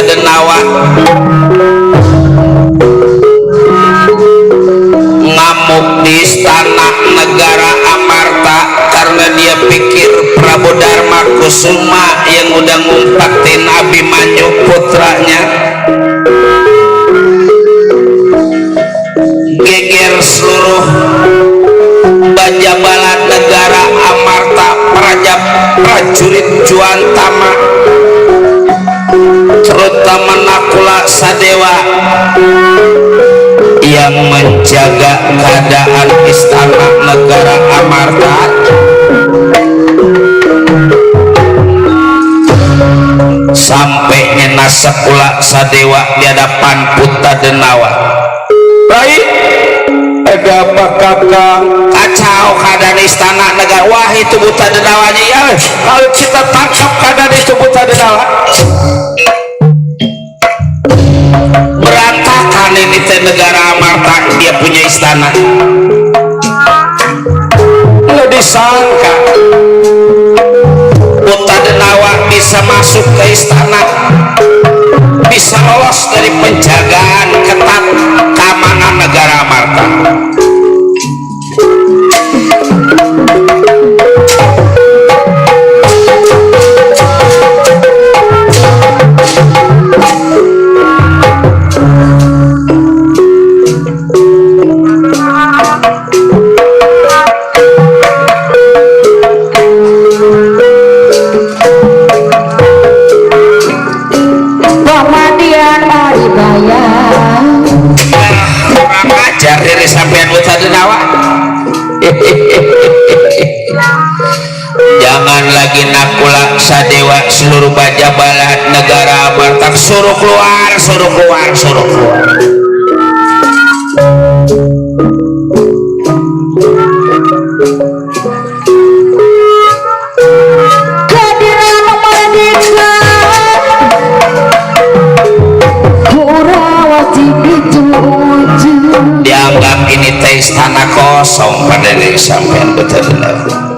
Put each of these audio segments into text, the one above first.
Denawa ngamuk di istana negara Amarta karena dia pikir Prabu Dharma Kusuma yang udah ngumpatin Abimanyu putranya. Geger seluruh bajabalan negara Amarta, prajurit Juantama, terutama Nakula Sadewa yang menjaga keadaan istana negara Amarta. Sampai nyena Nakula Sadewa di hadapan Puta Denawa. Baik, ada apa kakang? Kacau keadaan istana negara. Wah, itu Puta Denawanya ya. Kalau kita tangkap keadaan itu Puta Denawa, berantakan ini teh negara Amarta. Dia punya istana, nggak disangka Puta Denawa bisa masuk ke istana, bisa lolos dari penjagaan ketat keamanan negara Amarta. Dari sampean Puta Denawa. Jangan lagi Nakula Sadewa, seluruh bajabalan negara Amarta suruh keluar, suruh keluar, suruh keluar. Dianggap ini teh istana kosong pada diri sampean Puta Denawa.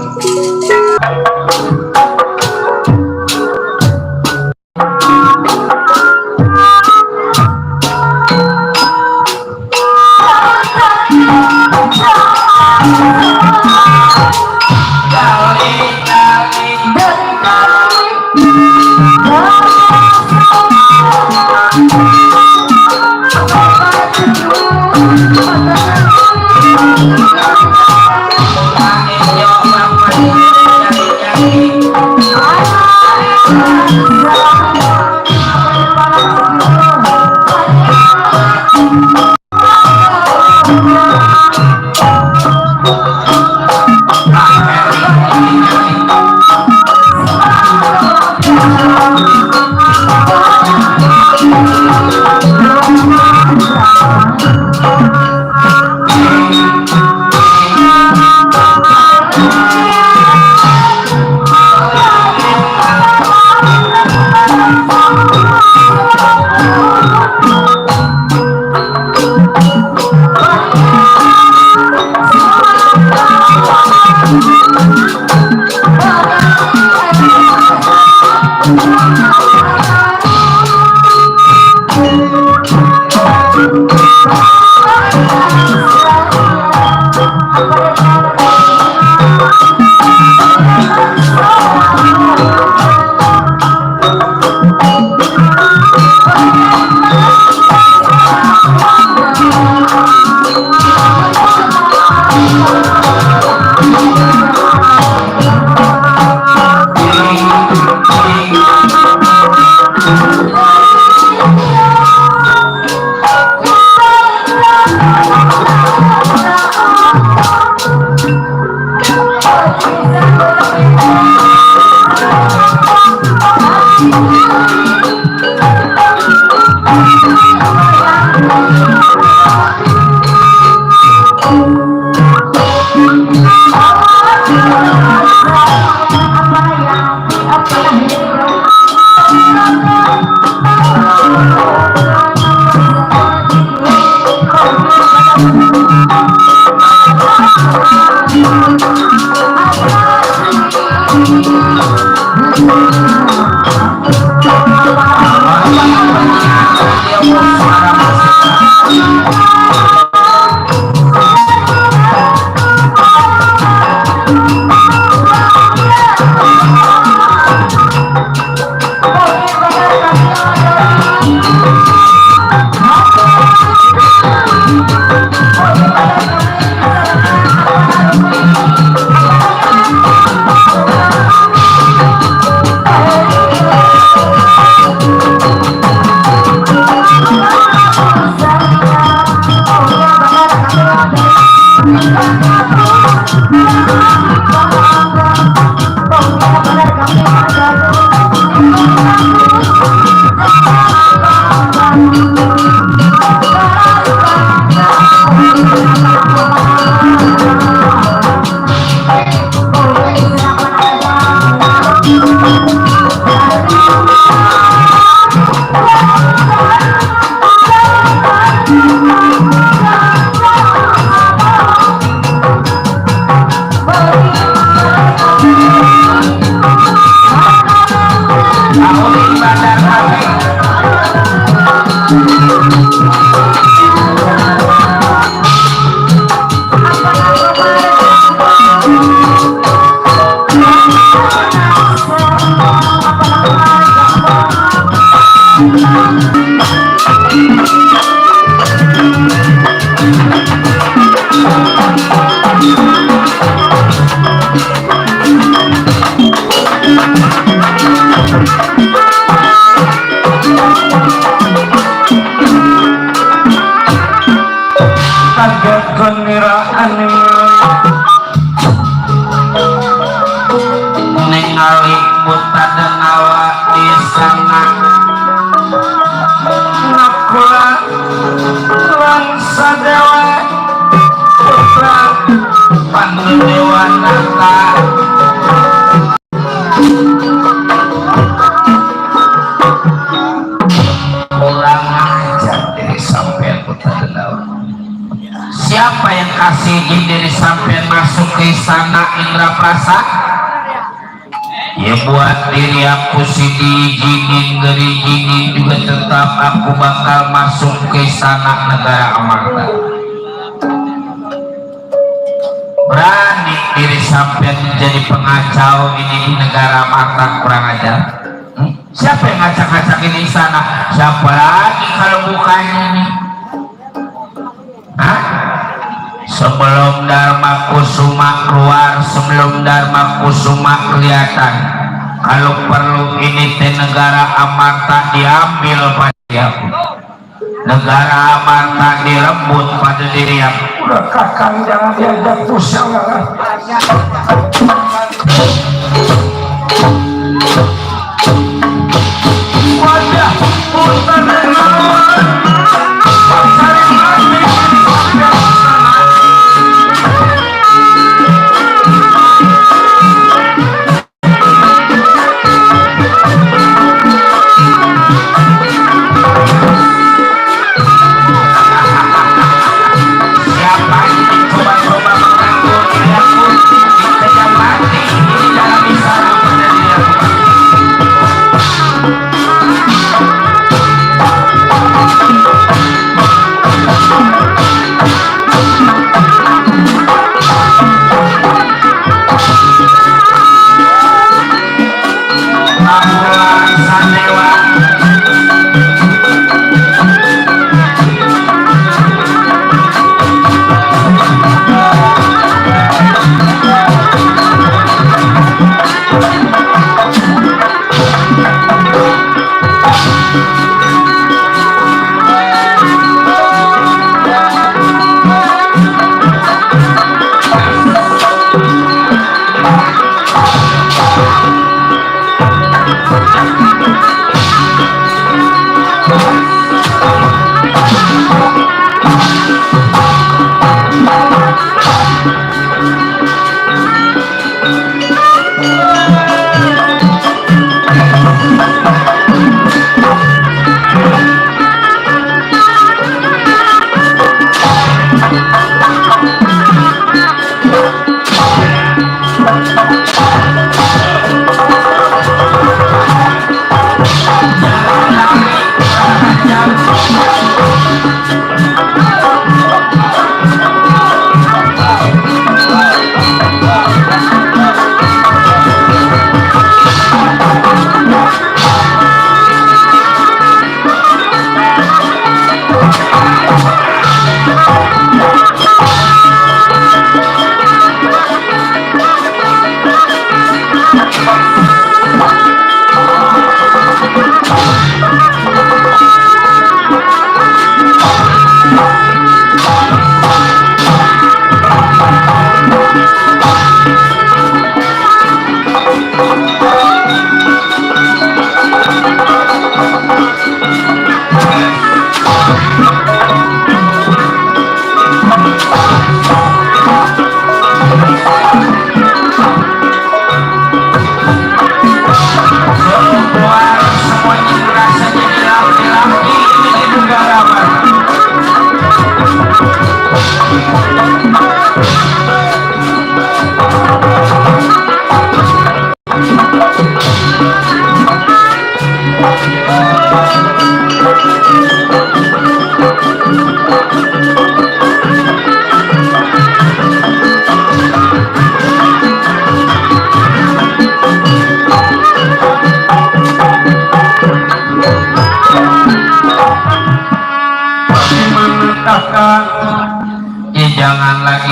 ningali buta denawa di sana nakula langsa dewa putra pandewa nata kurang ajar diri sampean buta denawa. Siapa yang kasih izin diri sampean masuk ke istana Indraprasa? Ya buat diri aku sih diizinin, gerizinin juga tetap aku bakal masuk ke istana negara Amarta. Berani diri sampean menjadi pengacau ini di negara Amarta, kurang ajar. Siapa yang ngacak-ngacak ini istana? Siapa lagi kalau bukan ini? Hah? Sebelum Dharma Kusuma keluar, sebelum Dharma Kusuma kelihatan, kalau perlu ini teh negara Amarta diambil pada aku, negara Amarta direbut pada diri aku. Udah kakang jangan diajak pusing wajah putar lawan pasari mati.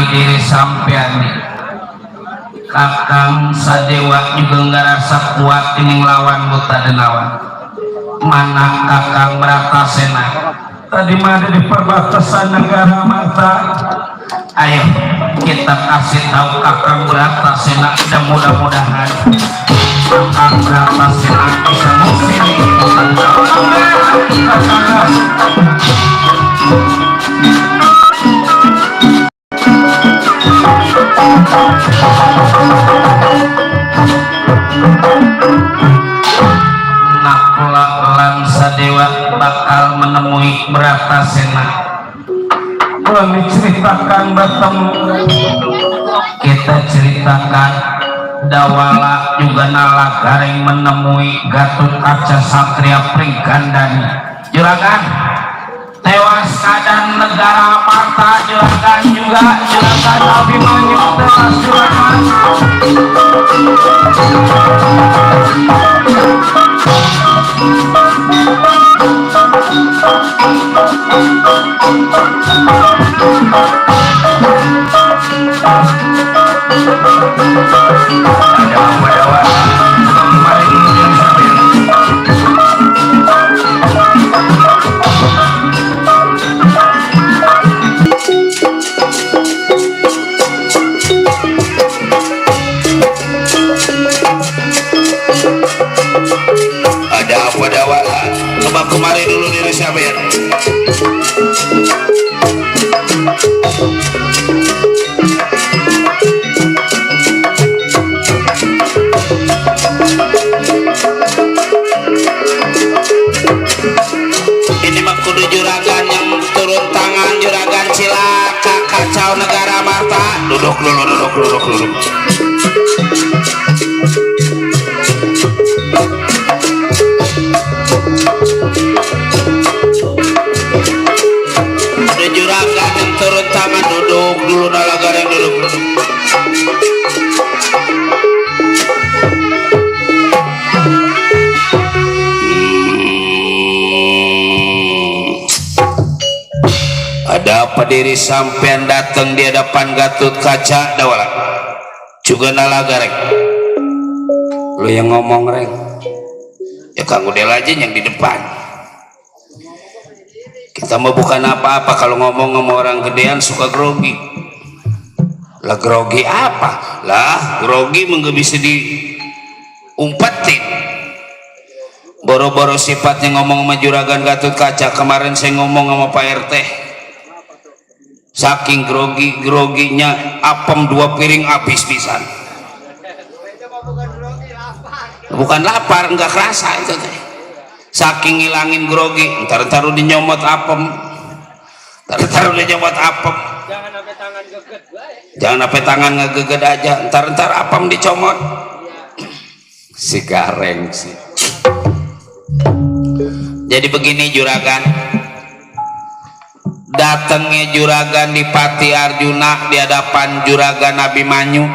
diri sampean Kakang Sadewa juga ngerasa kuat ini ngelawan buta denawan. Mana Kakang Bratasena tadi mana di perbatasan negara mata. Ayo kita kasih tahu Kakang Bratasena dan mudah-mudahan Kakang Bratasena bisa musim Nakula Sadewa bakal menemui Bratasena. Belum diceritakan bertemu, kita ceritakan Dawala juga nala garing menemui Gatotkaca Satria Prigandani. Juragan tewas keadaan negara Marta. Juragan juga Juragan Abimanyu tewas. Juragan kemarin dulu diri siapa ya? Ini mah kudu juragan yang turun tangan, juragan cilaka kacau negara Marta. Duduk dulu, duduk. Juragan yang turun tangan, duduk dulu, nalagar yang duduk. Ada apa diri sampean datang di hadapan Gatotkaca Dawala? Juga nalagar rek. Lu yang ngomong rek. Ya Kang Udel aja yang di depan. Kita mau bukan apa-apa kalau ngomong sama orang gedean suka grogi. Lah grogi apa? Lah grogi mengga bisa diumpetin. Boro-boro sifatnya ngomong sama juragan Gatotkaca. Kemarin saya ngomong sama Pak RT. Saking groginya apem 2 piring habis pisan. Bukan lapar, enggak kerasa itu teh. Saking ngilangin grogi, ntar dinyomot apem, ntar dinyomot apem. Jangan sampai tangan ngegeged aja, ntar apem dicomot. Si gareng sih. Jadi begini juragan, datangnya juragan di Pati Arjuna di hadapan juragan Abimanyu,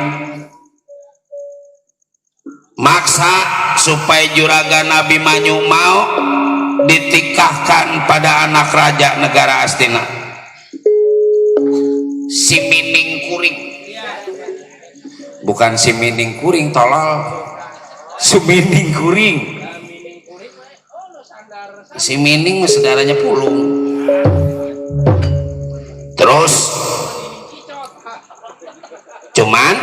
maksa supaya juragan Abimanyu mau ditikahkan pada anak raja negara Astina, si Mining Kuring. Bukan si Mining Kuring tolol, si Mining Kuring. Si Mining saudaranya Pulung. Terus cuman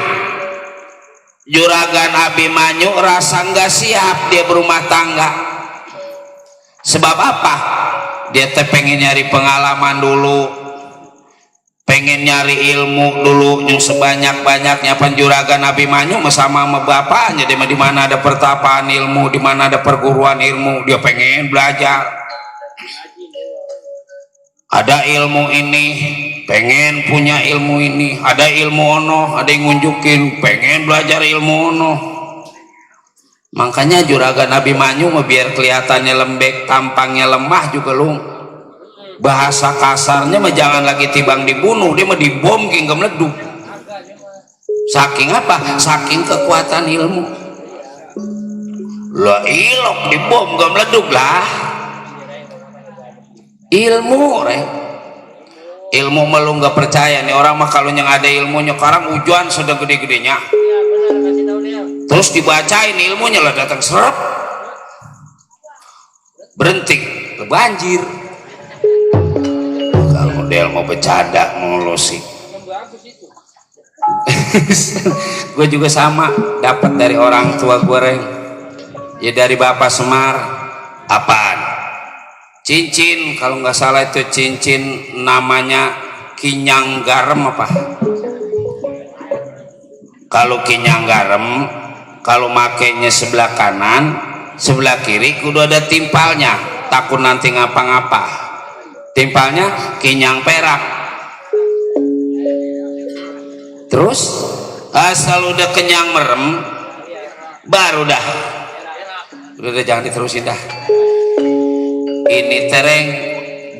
juragan Abimanyu rasa nggak siap dia berumah tangga. Sebab apa? Dia teh pengen nyari pengalaman dulu, pengen nyari ilmu dulu yang sebanyak-banyaknya. Juragan Abimanyu sama bapaknya, di mana ada pertapaan ilmu, di mana ada perguruan ilmu, dia pengen belajar. Ada ilmu ini, pengen punya ilmu ini. Ada ilmu ono, ada yang ngunjukin, pengen belajar ilmu ono. Makanya juragan Abimanyu biar kelihatannya lembek, tampangnya lemah juga lu. Bahasa kasarnya mah jangan lagi tibang dibunuh, dia mah dibom hingga meleduk. Saking apa? Saking kekuatan ilmu. Lah ilok dibom gak meleduk lah. Ilmu rek. ilmu melu nggak percaya nih orang mah kalau yang ada ilmunya sekarang ujuan sudah gede-gedenya terus dibacain ilmunya lah datang serap berhenti banjir kalau model mau bercanda mulu sih. Gue juga sama dapat dari orang tua gue Reng ya dari Bapak Semar apaan cincin kalau nggak salah itu cincin namanya kinyang garam apa kalau kinyang garam kalau makainya sebelah kanan sebelah kiri kudu ada timpalnya takut nanti ngapa-ngapa timpalnya kinyang perak terus asal udah kenyang merem baru dah udah jangan diterusin dah ini tereng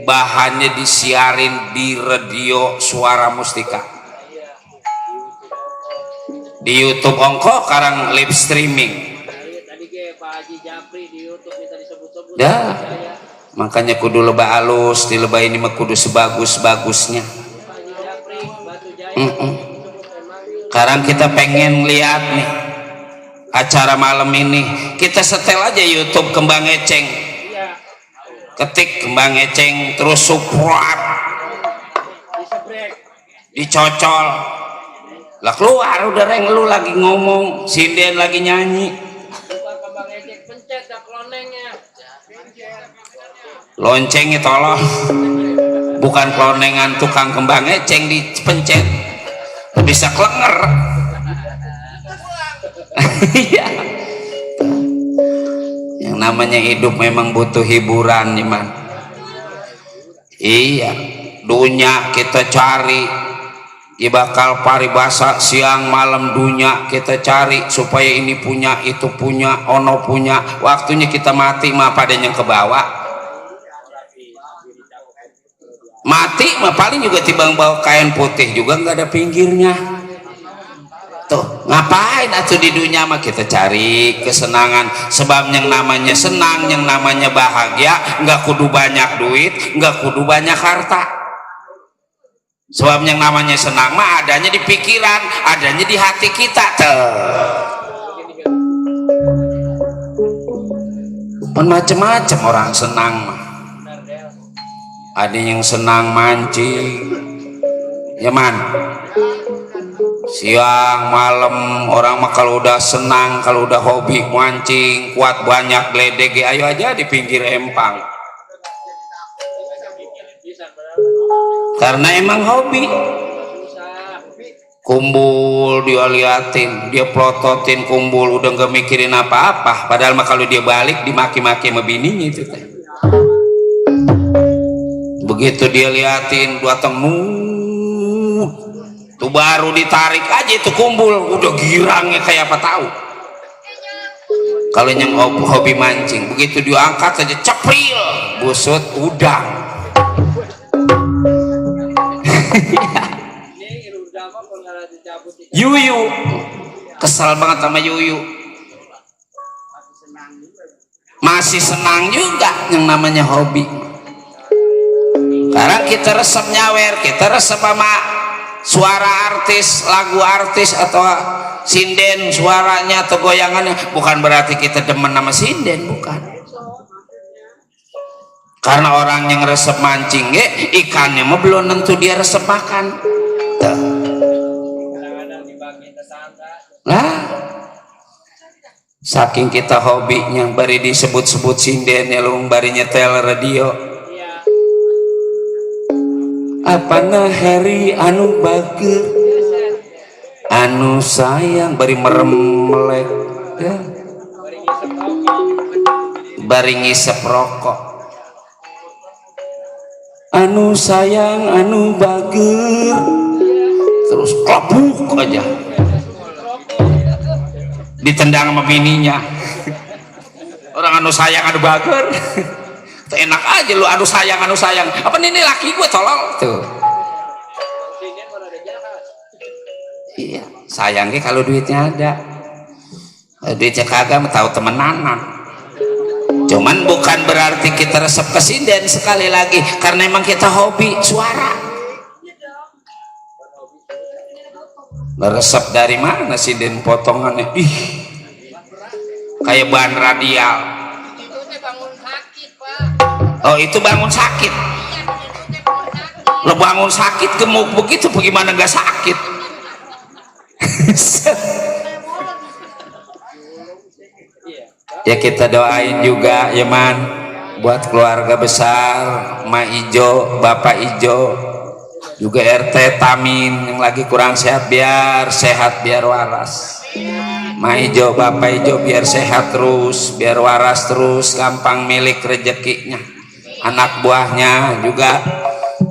bahannya disiarin di radio Suara Mustika di YouTube ongko karang live streaming dah makanya kudu lebah halus di lebah ini mah kudu sebagus-bagusnya sekarang kita pengen lihat nih acara malam ini kita setel aja YouTube Kembang Eceng ketik Kembang Eceng terus subscribe dicocol lah keluar udah Reng lu lagi ngomong sinden lagi nyanyi loncengnya tolong bukan klonengan tukang kembang eceng dipencet bisa klenger iya yang namanya hidup memang butuh hiburan iman iya dunia kita cari ya bakal paribasa siang malam dunia kita cari supaya ini punya itu punya ono punya waktunya kita mati mah pada yang ke bawah mati mah paling juga tibang bawa kain putih juga nggak ada pinggirnya tuh ngapain atuh di dunia mah kita cari kesenangan sebab yang namanya senang yang namanya bahagia nggak kudu banyak duit nggak kudu banyak harta sebab yang namanya senang mah adanya di pikiran adanya di hati kita tuh macam-macam orang senang mah ada yang senang mancing ya man siang malam orang mah kalau udah senang kalau udah hobi mancing kuat banyak geledek ayo aja di pinggir empang karena emang hobi kumpul dia liatin dia plototin kumpul udah gak mikirin apa-apa padahal mah kalau dia balik dimaki-maki sama bininya itu teh begitu dia liatin datang tuh baru ditarik aja itu kumpul udah girangnya kayak apa tahu kalau yang hobi mancing begitu diangkat saja cepril busut udang yuyu kesal banget sama yuyu masih senang juga yang namanya hobi sekarang kita resep nyawer kita resep sama suara artis lagu artis atau sinden suaranya atau goyangannya bukan berarti kita demen sama sinden bukan karena orang yang resep mancing ikannya mah belum tentu dia resep makan lah saking kita hobinya bari disebut-sebut sinden ya lu bari nyetel radio apana hari anu bager anu sayang bari merem melek ya. Bari ngisep rokok anu sayang anu bager terus klabuk aja ditendang sama bininya orang anu sayang anu bager enak aja lu anu sayang apa ini laki gue tolol tuh iya sayangnya kalau duitnya ada duitnya kagak tahu temenanan cuman bukan berarti kita resep kesinden sekali lagi karena emang kita hobi suara resep dari mana sih den potongannya? Ih, kayak bahan radial. Oh itu bangun sakit. Lo bangun sakit gemuk begitu, bagaimana nggak sakit? Ya kita doain juga ya man, buat keluarga besar, Ma Ijo, Bapak Ijo, juga RT Tamin yang lagi kurang sehat, biar sehat biar waras. Ma Ijo, Bapak Ijo biar sehat terus, biar waras terus, gampang milik rezekinya. Anak buahnya juga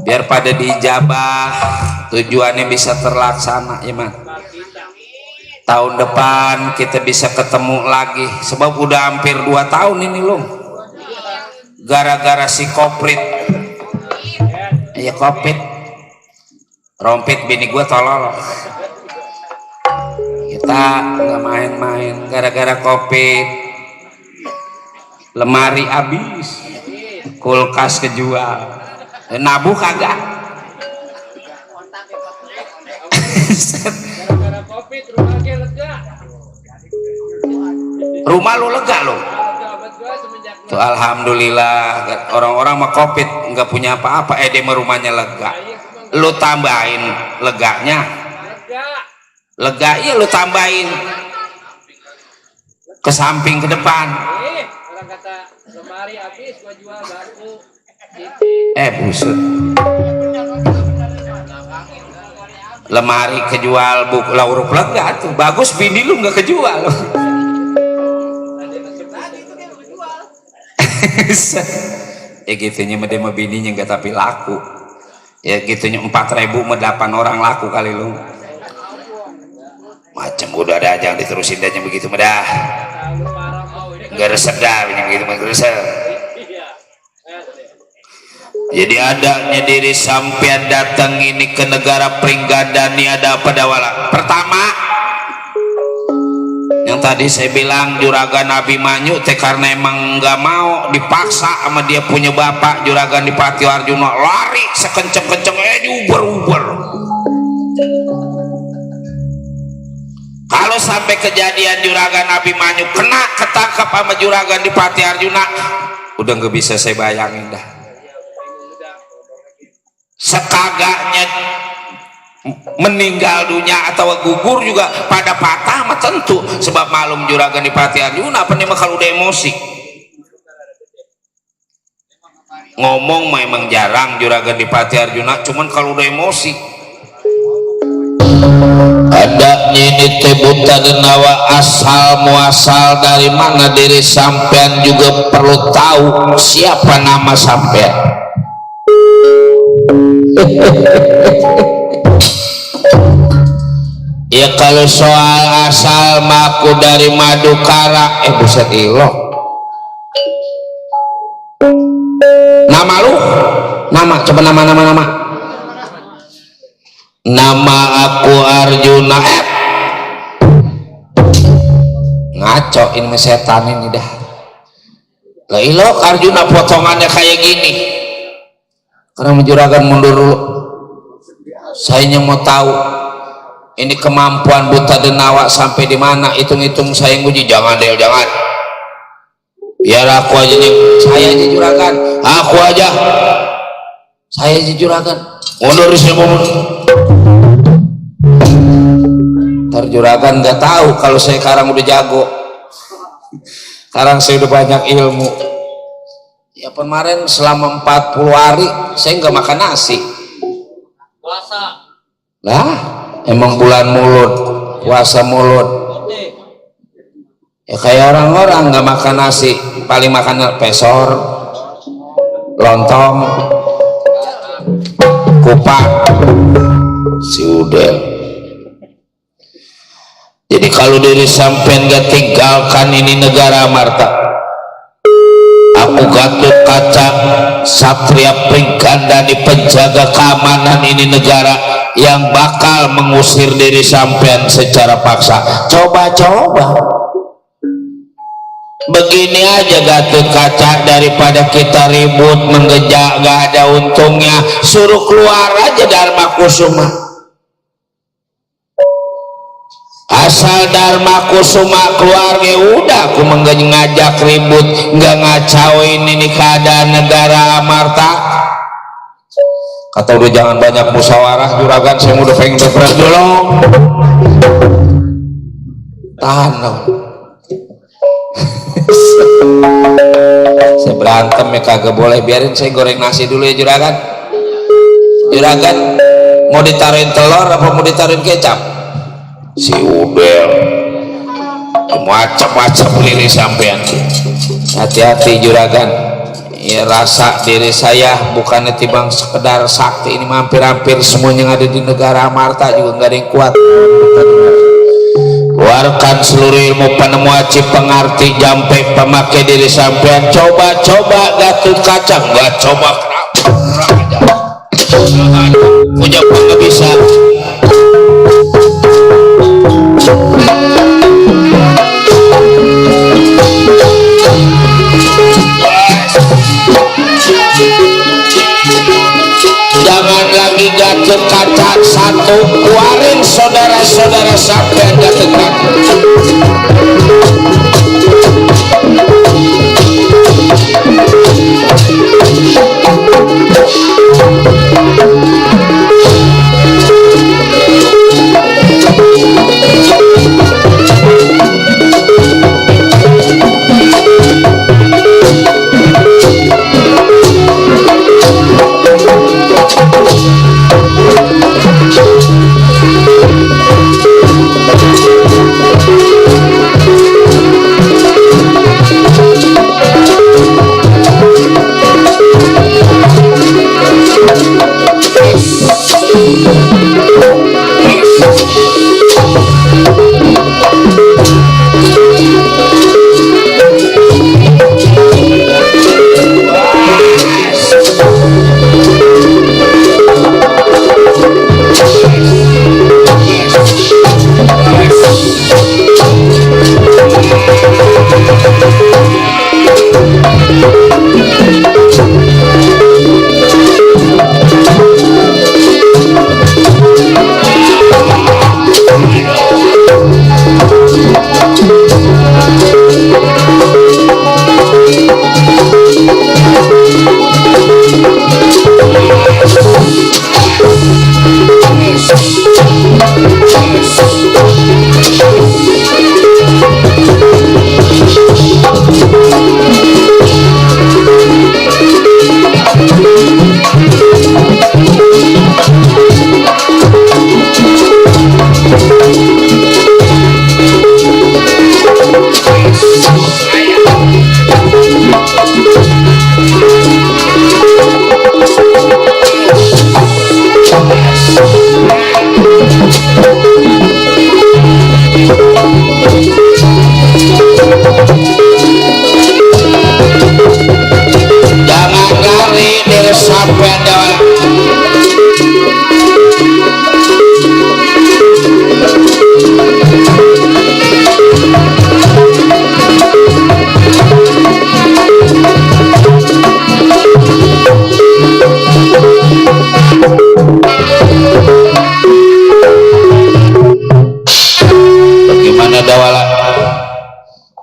biar pada dijabah, tujuannya bisa terlaksana ya man. Tahun depan kita bisa ketemu lagi, sebab udah hampir 2 tahun ini loh, gara-gara si koprit. Iya kopit rompit bini gua tolol, kita nggak main-main gara-gara kopit. Lemari habis, kulkas kejual, nabuh kagak. Rumah lu lega lo tuh, alhamdulillah. Orang-orang mah covid nggak punya apa-apa, dia rumahnya lega. Lu tambahin leganya, lega iya lu tambahin ke samping ke depan. Orang kata lemari habis gua jual baru. Busut, lemari kejual, buku laurup lega tuh bagus, bini lu nggak kejual. Ya gitunya mah dia mah bininya nggak tapi laku. Ya gitunya 4.000 mah 8 orang laku kali lu. Macam udah ada aja yang diterusin aja begitu mah dah. Nggak resep dah ini begitu mah resep. Jadi adanya diri sampean datang ini ke negara Pringgadani ada apa dawala? Pertama yang tadi saya bilang Juragan Abimanyu teh karena emang nggak mau dipaksa sama dia punya bapak Juragan Dipati Arjuna, lari sekenceng-kenceng diuber-uber. Kalau sampai kejadian Juragan Abimanyu kena ketangkap sama Juragan Dipati Arjuna, udah nggak bisa saya bayangin dah. Sekagaknya meninggal dunia atau gugur juga pada patah mah tentu, sebab malum Juragan Dipati Arjuna apa nih mah kalau udah emosi ngomong mah emang jarang Juragan Dipati Arjuna, cuman kalau udah emosi adanya ini teh buta denawa asal muasal dari mana diri sampean juga perlu tahu siapa nama sampean. Ya kalau soal asal maku dari Madukara, buset ilo. Nama lu? Nama, coba nama. Nama aku Arjuna. Ngaco ini setan ini dah. Lah ilo Arjuna potongannya kayak gini. Karena Juragan mundur dulu. Saya yang mau tahu ini kemampuan buta denawa sampai di mana, hitung-hitung saya nguji. Jangan Del, jangan, biar aku aja nih, saya aja Juragan, aku aja, saya aja Juragan, mundur sih ntar Juragan nggak tahu kalau saya sekarang udah jago, sekarang saya udah banyak ilmu. Ya kemarin selama 40 hari saya nggak makan nasi. Puasa lah, emang bulan mulut, puasa mulut. Ya kayak orang-orang nggak makan nasi, paling makan pesor, lontong, kupat, si udel. Jadi kalau diri sampean nggak tinggalkan ini negara Marta, aku Gatot Kaca Satria Pringgadani penjaga keamanan ini negara yang bakal mengusir diri sampean secara paksa. Coba-coba begini aja Gatot Kaca, daripada kita ribut menggejak gak ada untungnya, suruh keluar aja Dharma Kusuma. asal Dharma Kusuma keluarga udah aku ngajak ribut nggak ngacauin ini keadaan negara Amarta. Kata udah jangan banyak musyawarah juragan, saya udah pengen berperan dulu. Tahan dong. Saya berantem ya kagak boleh, biarin saya goreng nasi dulu ya juragan. Juragan mau ditaruhin telur apa mau ditaruhin kecap? Si Udel macam-macam lili sampean. Hati-hati juragan ya, rasa diri saya bukannya timbang sekedar sakti, ini hampir-hampir semuanya yang ada di negara Amarta juga nggak ada yang kuat. Keluarkan seluruh ilmu penemu aci pengerti jampe pemakai diri sampean. Coba-coba Gatot Kaca nggak coba punya nggak bisa. Jangan lagi Gatot Kaca satu, keluarin saudara-saudara sampean Gatot Kaca.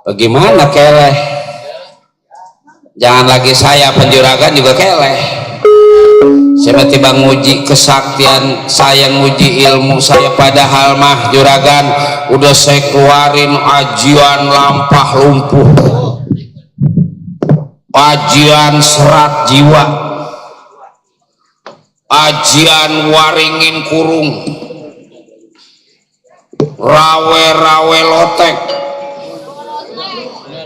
Bagaimana keleh? Jangan lagi saya penjuragan juga keleh. Saya tiba nguji kesaktian saya, nguji ilmu saya, padahal mah juragan udah saya keluarin ajian lampah lumpuh, ajian serat jiwa, ajian waringin kurung, rawe-rawe lotek.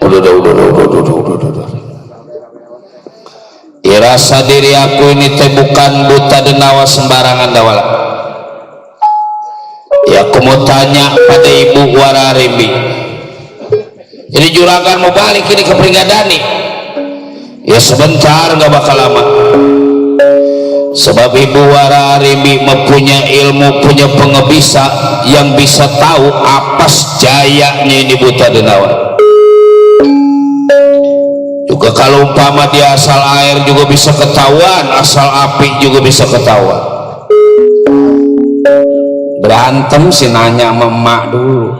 Udah. Irasa diri aku ini teh bukan buta denawa sembarangan dawala. Ya aku mau tanya pada Ibu Wararimbi. Jadi juragan mau balik ini ke Pringgadani. Ya sebentar, nggak bakal lama. Sebab Ibu Wararimbi mempunyai ilmu, punya pengebisa yang bisa tahu apa jayanya ini buta denawa. Juga kalau umpama dia asal air juga bisa ketahuan, asal api juga bisa ketahuan. Berantem sih nanya sama emak dulu.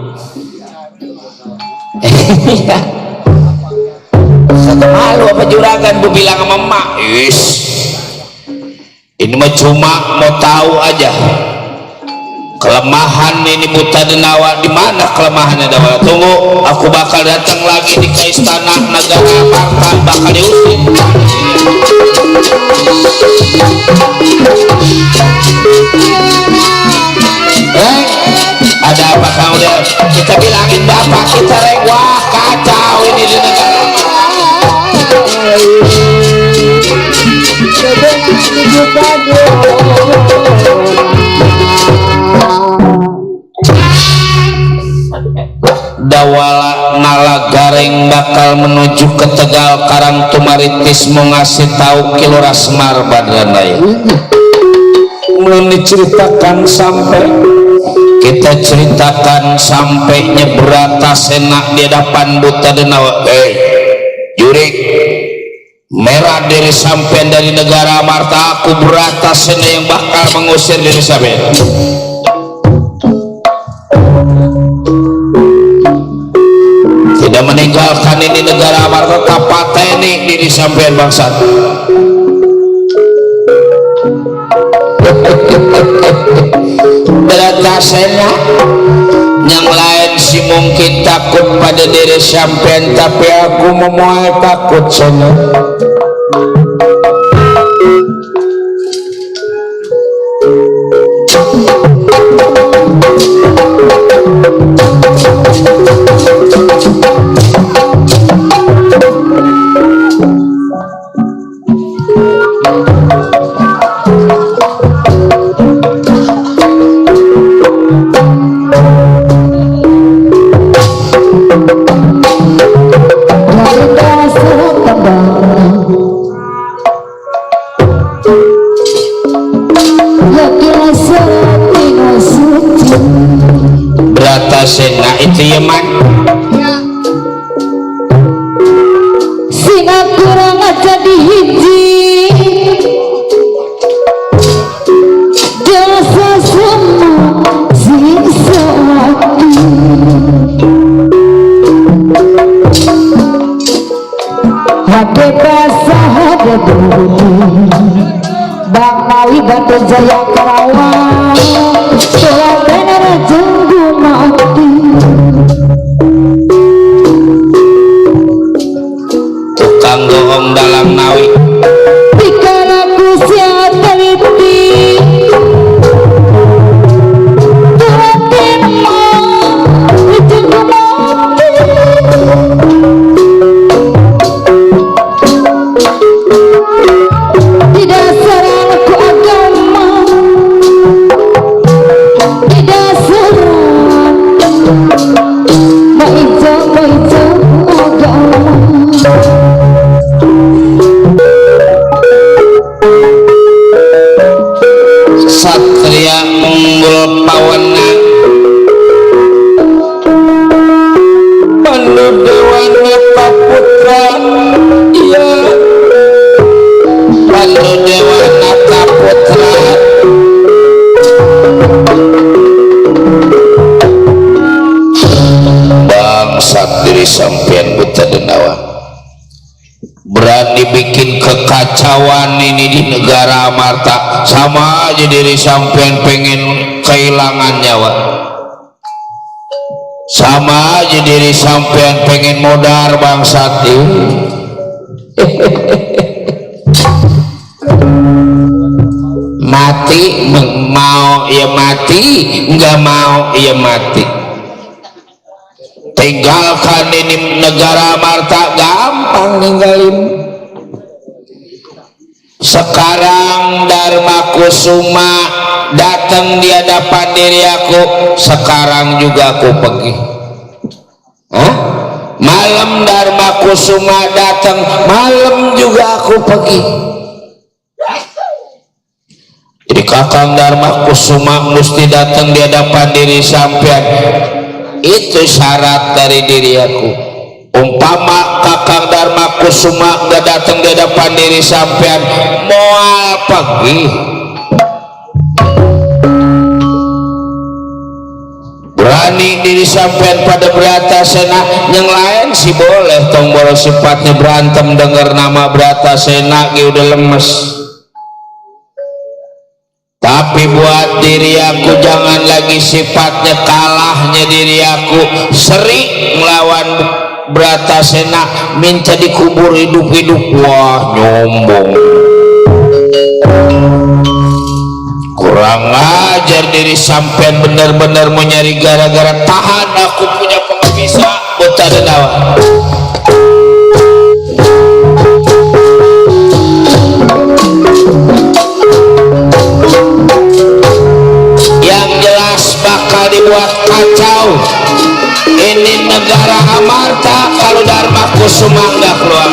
malu apa juragan bu bilang sama emak ini mah cuma mau tahu aja kelemahan ini Buta Denawa. Di mana kelemahannya Dawala? Tunggu, aku bakal datang lagi di ke istana negara Amarta, bakal diusir. Ada apa kau dia? Kita bilangin bapak kita rek, wah kacau ini di negara Dawala nala gareng bakal menuju ke Tegal Karang Tumaritis mau ngasih tahu Kilora Semar Badranaya. Mulai diceritakan sampai kita ceritakan sampai nyebrata senak di hadapan Buta Denawa. Jurik merah diri sampean dari negara Amarta, aku berata sena yang bakal mengusir diri sampean. Tidak meninggalkan ini negara Amarta, kapateni diri sampean bangsa. Berata sena yang lain si mungkin takut pada diri sampean, tapi aku memuai takut sana. Sena itu Yaman Singapura ngaca di hiji dosa semua siksa hati hati basah hati budi Bang Mawi Batu Jaya Karawang telah benar jenggu mati tukang bohong dalam nawi pikan aku siap teliti tuatin mau jenggu mati di dasaran ku agama di dasaran maijo agama Satria Unggul Pawana Pandu Dewana Kaputra, iya Pandu Dewana Kaputra bangsat diri sampean Buta Denawa berani bikin kekacauan ini di negara Amarta, sama aja diri sampean pengen kehilangan nyawa, sama aja diri sampean pengen modar bangsat ini. Mati mau ya mati, nggak mau ya mati. Tinggalkan ini negara Amarta gampang ninggalin. Sekarang Dharma Kusuma datang di hadapan diri aku, sekarang juga aku pergi. Malam Dharma Kusuma datang, malam juga aku pergi. Jadi Kakang Dharma Kusuma mesti datang di hadapan diri sampean. Itu syarat dari diri aku. Umpama Kakang Dharma Kusuma gak datang di hadapan diri sampean, moal pergi. Berani berani diri sampean pada Bratasena yang lain sih boleh tombol sifatnya berantem dengar nama Bratasena ge udah lemes. Tapi buat diri aku jangan lagi sifatnya kalahnya diri aku sering melawan Bratasena minta dikubur hidup-hidup. Wah nyombong, kurang ajar diri sampean bener-bener mau nyari gara-gara. Tahan, aku punya pengabisa bota denawa. Yang jelas bakal dibuat kacau ini negara Amarta kalau Dharma Kusuma nggak keluar.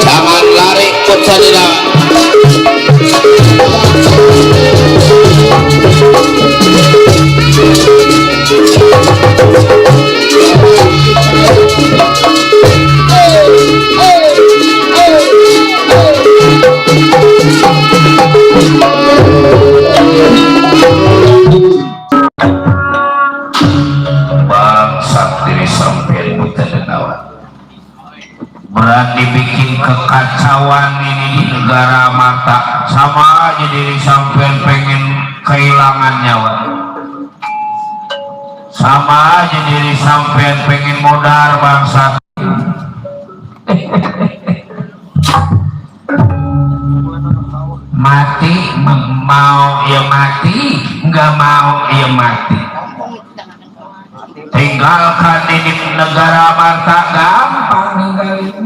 Jangan lari kota denawa. Berani bikin kekacauan ini di negara mata, sama aja diri sampean pengen kehilangan nyawa, sama aja diri sampean pengen modal bangsa. Mati mau ya mati, nggak mau ya mati. Tinggalkan ini negara mata gampang ninggalin.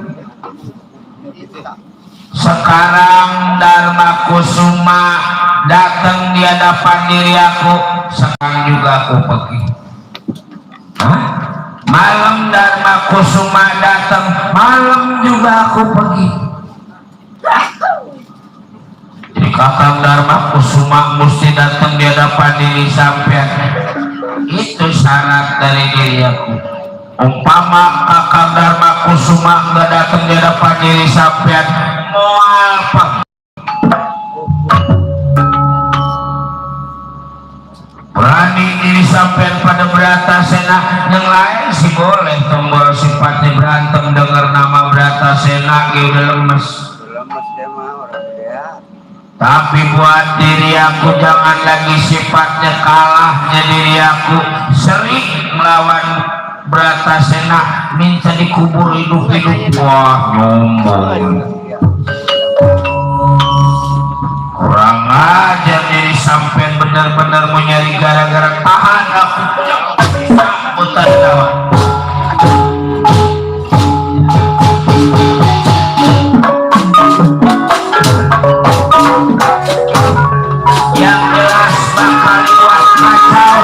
Sekarang Dharma Kusuma datang di hadapan diri aku, sekarang juga aku pergi. Hah? Malam Dharma Kusuma datang, malam juga aku pergi. Jadi kakang Dharma Kusuma mesti datang di hadapan diri sampean. Itu syarat dari diri aku. Umpama kakang Dharma Kusuma nggak datang di hadapan diri sampean, mau apa? Berani diri sampean pada Bratasena yang lain sih boleh tombol sifatnya berantem dengar nama Bratasena ge udah lemes. Tapi buat diri aku jangan lagi sifatnya kalahnya diri aku sering melawan Bratasena minta dikubur hidup-hidup. Wah nyombong, kurang ajar diri sampean benar-benar mau nyari gara-gara. Tahan, aku punya bisa putar dawa. Yang jelas bakal buat kacau